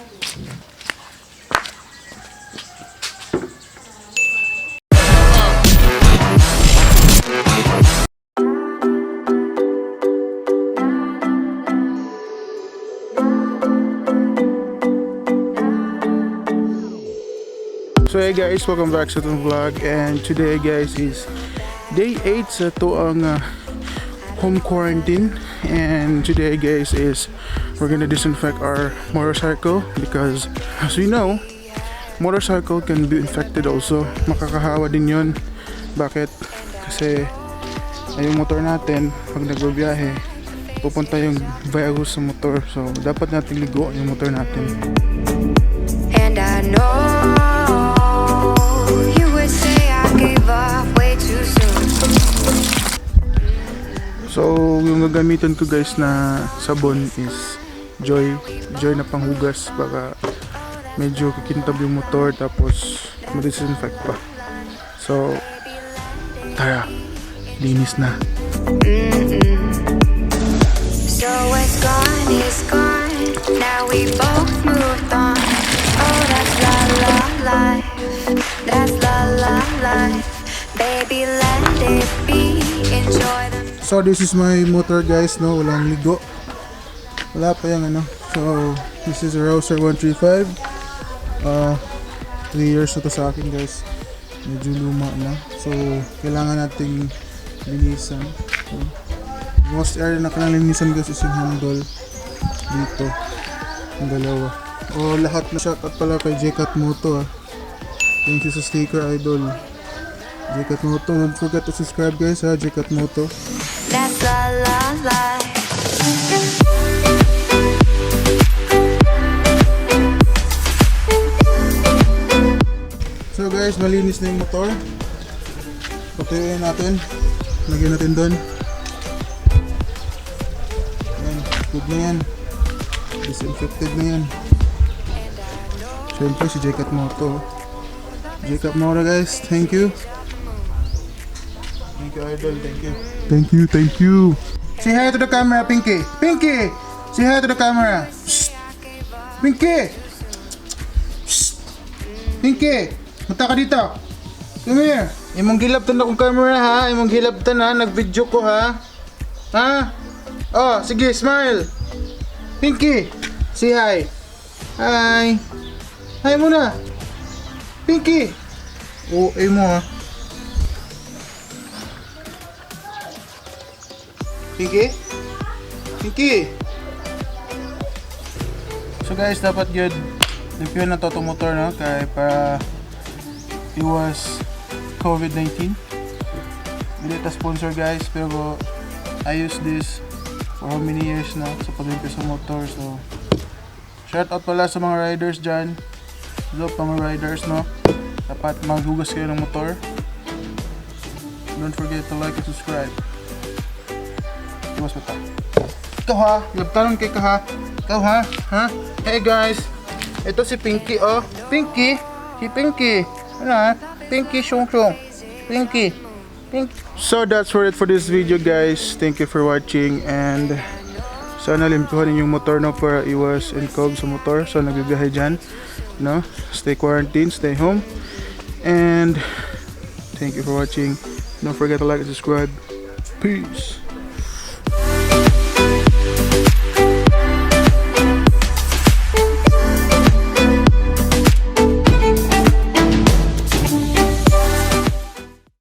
So hey guys, welcome back sa itong vlog, and today, guys, is day 8 sa atoang home quarantine, and today, guys, is we're gonna disinfect our motorcycle because, as we know, motorcycle can be infected also. Makakahawa din yun. Bakit? Kasi ay yung motor natin, pag nagbabiyahe, pupunta yung virus sa motor. So dapat natin ligo yung motor natin. And I know you would say I gave up way too soon. So, yung gagamitin ko, guys, na sabon is Joy. Joy na panghugas para medyo kikintab yung motor tapos ma-disinfect pa. So, tara, linis na. So what's gone is gone. Now we both moved on. Oh, that's la la life. That's la la life. Baby, let it be. Enjoy the So, this is my motor, guys, no? Walang ligo. Wala pa yung ano. So, this is a Rouser 135. 3 years na to sa akin, guys. Medyo luma na. So, kailangan nating linisan. So, most area na kailangan linisan, guys, is yung handle. Dito. Yung dalawa. O, lahat na. Shoutout pala kay Jcat Moto ah. Thank you sa sticker, idol. Jcat Moto. Don't forget to subscribe, guys, ha, Jcat Moto. That's la la life. So guys, malinis na yung motor. Patuyuin natin. Lagyan natin doon. Yan, good na yan. Disinfected na yan. Siyempre si Jcat Moto. Jcat Moto, guys, thank you. Thank you, idol, thank you. Thank you, thank you. Say hi to the camera, Pinky. Pinky! Say hi to the camera. Shh. Pinky! Shh. Pinky! Punta ka dito. Come here. Imong gilabtan akong camera ha. Imong gilabtan ha. Nag-video ko ha. Ha? Oh, sige, smile. Pinky! Say hi. Hi. Hi muna. Pinky! Oh, ay mo ha. Pinky? Pinky! So guys, dapat yun. Limpyo na to itong motor, no? Kaya para iwas COVID-19. Hindi ito sponsor, guys, pero I use this for how many years na sa paglimpyo sa motor. So, shout out pala sa mga riders dyan. Hello pa mga riders, no? Dapat maghugas kayo ng motor. Don't forget to like and subscribe. Iwas mo ta. Ikaw ha, labtanon kay ka ha. Ikaw ha, ha? Hey guys, ito si Pinky oh. Pinky, si Pinky. Ano ha? Pinky Shung Shung. Pinky. Pinky. So that's for it for this video, guys. Thank you for watching and sana limpuhan yung motor, no, para iwas nCoV sa motor. So nagbibiyahe dyan, no? Stay quarantine, stay home. And thank you for watching. Don't forget to like and subscribe. Peace.